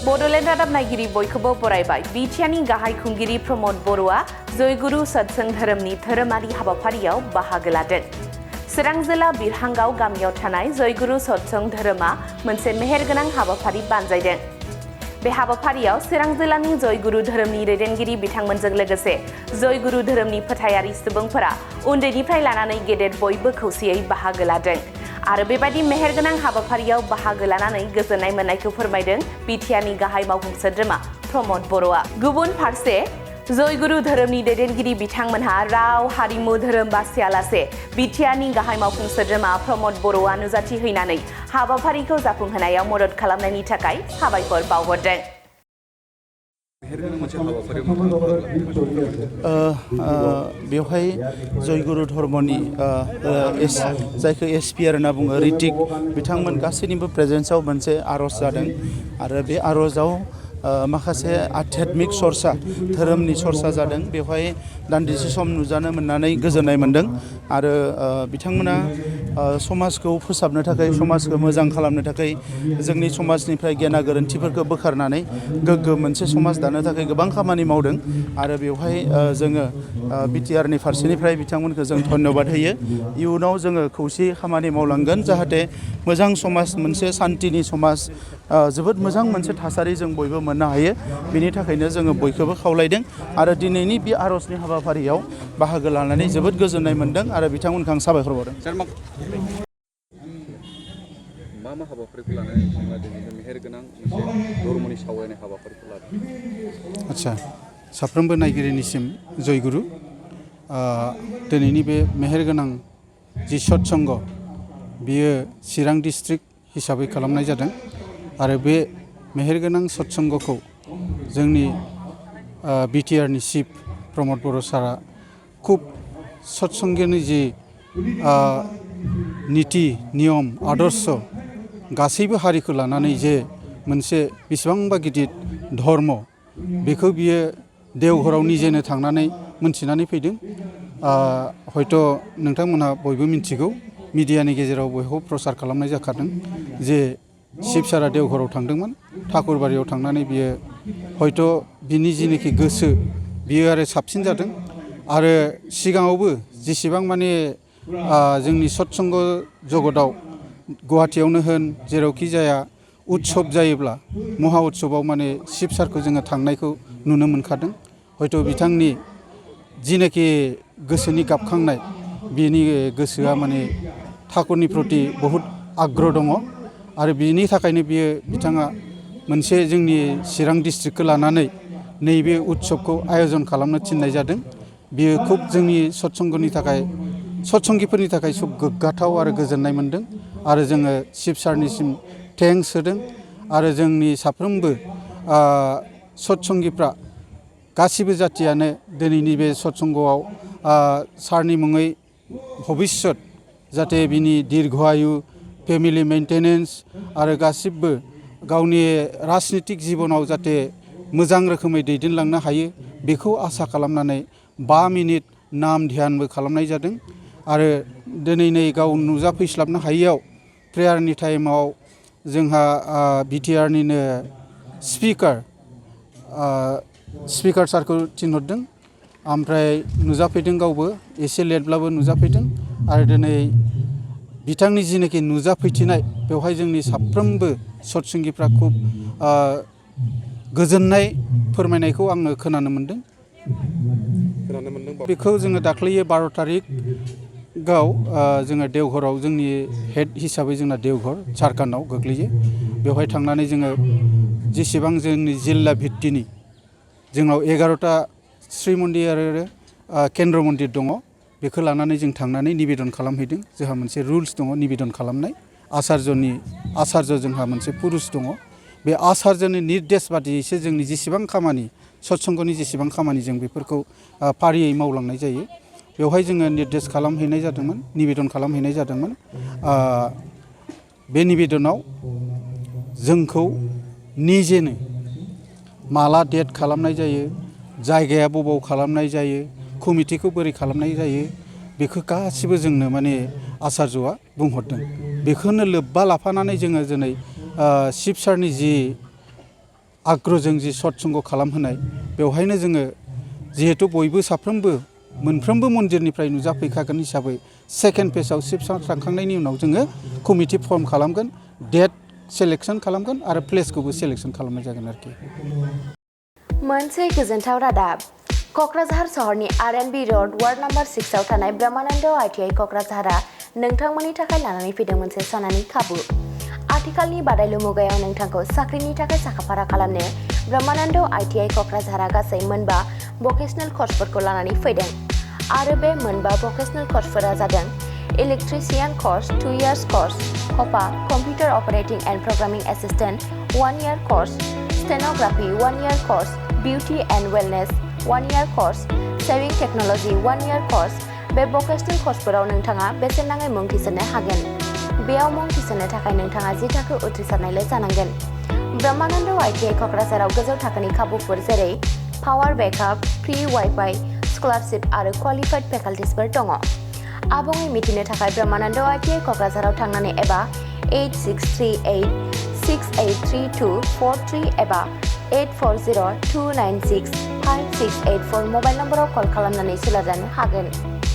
बड'लेण्ड रादाब नायगिरि बयखौबो बरायबाय। बिटिआरनि गाहाय खुंगिरि रमद बर'आ जयगुरु सत्संग धोरोमनि धोरोमारि हाबाफारियाव बाहागो लादों। चिरां जिल्ला बिरहांगाव गामियाव थानाय जयगुरु सत्संग धोरोमा मोनसे मेहेरगोनां हाबाफारि बानजायदों। बे हाबाफारियाव चिरां जिल्लानि जयगुरु धोरोमनि दैदेनगिरि बिथांमोनजों लोगोसे जयगुरु धोरोमनि फोथायारि सुबुंफोरा उन्दैनिफ्राय लानानै गेदेर बयबो खौसेयै बाहागो लादों। आरो बेबायदि मेहेरगोनां हाबाफारियाव बाहागो लानानै गोजोननाय मोननायखौ फोरमायदों बिटिआरनि गाहाय मावफुं सोद्रोमा रमद बर'आ। गुबुन फारसे जयगुरु धोरोमनि दैदेनगिरि बिथांमोनहा राव हारिमु धोरोम बासियालासे बिटिआरनि गाहाय मावफुं सोद्रोमा रमद बर'आ नुजाथि हैनानै हाबाफारिखौ जाफुंहोनायाव मदद खालामनायनि थाखाय साबायखर बावहरदों। बेवहाय जयगुरु धर्मनि जायखौ एसपिआर होनना बुङो रिटिक बिथांमोन गासैनिबो प्रेजेन्सआव मोनसे आर'ज जादों आरो बे आर'जाव माखासे आध्यात्मिक सरसा धोरोमनि सरसा जादों। बेवहाय दान्दिसे सम नुजानो मोननानै गोजोननाय मोनदों आरो बिथांमोना समाजखौ फोसाबनो थाखाय समाजखौ मोजां खालामनो थाखाय जोंनि समाजनिफ्राय गेना गोरोन्थिफोरखौ बोखारनानै गोग्गो मोनसे समाज दानो थाखाय गोबां खामानि मावदों आरो बेवहाय जोङो बिटिआरनि फारसेनिफ्राय बिथांमोनखौ जों धन्यबाद होयो। इयुनाव जोङो खौसेयै खामानि मावलांगोन जाहाथे मोजां समाज मोनसे सान्तिनि समाज जोबोद मोजां मोनसे थासारि जों बयबो मोननो हायो। बेनि थाखायनो जोङो बयखौबो खावलायदों आरो दिनैनि बे आर'जनि हाबाफारियाव बाहागो लानानै जोबोद गोजोननाय मोनदों आरो बिथांमोनखौ आं साबायखर बावदों। मा हाबाफारिखौ लानानै नोंथाङा दिनै मेहेरगोनां मोनसे धर्मनि सावरायनाय हाबाफारिखौ लादों? आच्छा, साफ्रोमबो नायगिरिनिसिम जयगुरु। दिनैनि बे मेहेरगोनां जि सत्संग बियो चिरां डिस्ट्रिक्ट हिसाबै खालामनाय जादों आरो बे मेहेरगोनां सत्संगखौ जोंनि बिटिआरनि चिफ रमद बर' सारा खुब सत्संगनि जि निति नियम आदर्श गासैबो हारिखौ लानानै जे मोनसे बेसेबांबा गिदिर धर्म बेखौ बियो देवघराव निजेनो थांनानै मोनथिनानै फैदों। हयथ' नोंथांमोनहा बयबो मिन्थिगौ, मिडियानि गेजेराव बयखौबो प्रसार खालामनाय जाखादों जे शिब सारा देवघराव थांदोंमोन। ठाकुरबारियाव थांनानै बियो हयथ' बिनि जिनिखि गोसो बियो आरो साबसिन जादों आरो सिगाङावबो जेसेबां माने जोंनि सत्संग जगताव गुवाहाटियावनो होन जेरावखि जाया उत्सब जायोब्ला महा उत्सबाव माने शिब सारखौ जोङो थांनायखौ नुनो मोनखादों। हयथ' बिथांनि जिनाखि गोसोनि गाबखांनाय बिनि गोसोआ माने ठाकुरनि प्रति बहुद आग्रह दङ आरो बिनि थाखायनो बिथाङा मोनसे जोंनि चिरां डिस्ट्रिक्टखौ लानानै नैबे उत्सबखौ आयोजन खालामनो थिननाय जादों। बियो खुब जोंनि सत्संगिफोरनि थाखाय खुब गोग्गाथाव आरो गोजोननाय मोनदों आरो जोङो शिब सारनिसिम थेंक्स होदों आरो जोंनि साफ्रोमबो सत्संगिफ्रा गासिबो जाथियानो दिनैनि बे सत्संगआव सारनि मुङै भबिष्यत जाहाथे बिनि दीर्घ आयु फेमिलि मेन्टेनेन्स आरो गासिबो गावनि राजनितिक जिबनाव जाहाथे मोजां रोखोमै दैदेनलांनो हायो बेखौ आसा खालामनानै 5 मिनिट नाम ध्यानबो खालामनाय जादों आरो दिनै नै गाव नुजाफैस्लाबनो हायैयाव प्रेयारनि टाइमाव जोंहा बिटिआरनिनो स्पिकार सारखौ थिनहरदों ओमफ्राय नुजाफैदों गावबो एसे लेटब्लाबो नुजाफैदों आरो दिनै बिथांनि जिनाखि नुजाफैथिनाय बेवहाय जोंनि साफ्रोमबो सत्संगिफ्रा खुब गोजोननाय फोरमायनायखौ आङो खोनानो मोनदों। बेखौ जोङो दाख्लैयो 12 तारिखआव जोङो देवघराव जोंनि हेड हिसाबै जोंना देवघर झारखन्डआव गोग्लैयो। बेवहाय थांनानै जोङो जेसेबां जोंनि जिल्ला भित्तिनि जोंनाव 11टा श्री मन्दिर आरो केन्द्र मन्दिर दङ बेखौ लानानै जों थांनानै निबेदन खालामहैदों। जोंहा मोनसे रुल्स दङ निबेदन खालामनाय आचार्य जोंहा मोनसे पुरुष दङ। बे आचार्यनि निर्देश बादियैसो जोंनि जेसेबां खामानि सत्संगनि जेसेबां खामानि जों बेफोरखौ फारियै मावलांनाय जायो। बेवहाय जोङो निर्देश खालामहैनाय जादोंमोन, निबेदन खालामहैनाय जादोंमोन। बे निबेदनाव जोंखौ निजेनो माला डेट खालामनाय जायो, जायगाया बबाव खालामनाय जायो, कमिटिखौ बोरै खालामनाय जायो बेखौ गासिबो जोंनो माने आचार्यआ बुंहरदों। बेखौनो लोब्बा लाफानानै जोङो दिनै शिब सारनि जि आग्रहजों जि सत्संग खालामहोनाय बेवहायनो जोङो जिहेतु बयबो साफ्रोमबो मोनफ्रोमबो मन्दिरनिफ्राय नुजाफैखागोन हिसाबै सेकेन्ड फेजआव शिबसांखांनायनि उनाव जोङो कमिटि फर्म खालामगोन डेट सेलेक्सन खालामगोन आरो प्लेसखौबो सेलेक्सन खालामनाय जागोन आरोखि। मोनसे गोजोनथाव रादाब क'क्राझार सहरनि आर.एन.बी. र'ड वार्ड नम्बर 6 आव थानाय ब्रह्मानन्द आइ.टि.आइ. क'क्राझारआ नोंथांमोननि थाखाय लानानै फैदों मोनसे सनानि खाबु। आथिखालनि बादायलु मुगायाव नोंथांखौ साख्रिनि थाखाय साखाफारा खालामनो ब्रह्मानन्द आइ.टि.आइ. क'क्राझारआ गासै मोनबा भकेशनेल कर्सफोरखौ लानानै फैदों आरो बे मोनबा भकेशनेल कर्सफोरा जादों इलेक्ट्रिशियान कर्स 2 years कर्स, कपा computer operating and programming assistant 1 year course, stenography 1 year course, beauty and wellness 1 year course, sewing technology 1 year course. बे भकेशनेल कर्सफोराव नोंथाङा बेसेन नाङै मुं थिसननो हागोन। बेयाव मुं थिसननो थाखाय नोंथाङा 10 थाखो उथ्रिसारनायल' जानांगोन। ब्रह्मानन्द आइ.टि.आइ. क'क्राझाराव गोजौ थाखोनि खाबुफोर जेरै power backup, free Wi-Fi, scholarship आरो क्वालिफाइड फेकाल्टिसफोर दङ। आबुङै मिथिनो थाखाय ब्रह्मानन्द आइ.टि.आइ. क'क्राझाराव थांनानै एबा 8638683243 एबा 8402965684 मबाइल नम्बराव कल खालामनानै सोलोंजानो हागोन।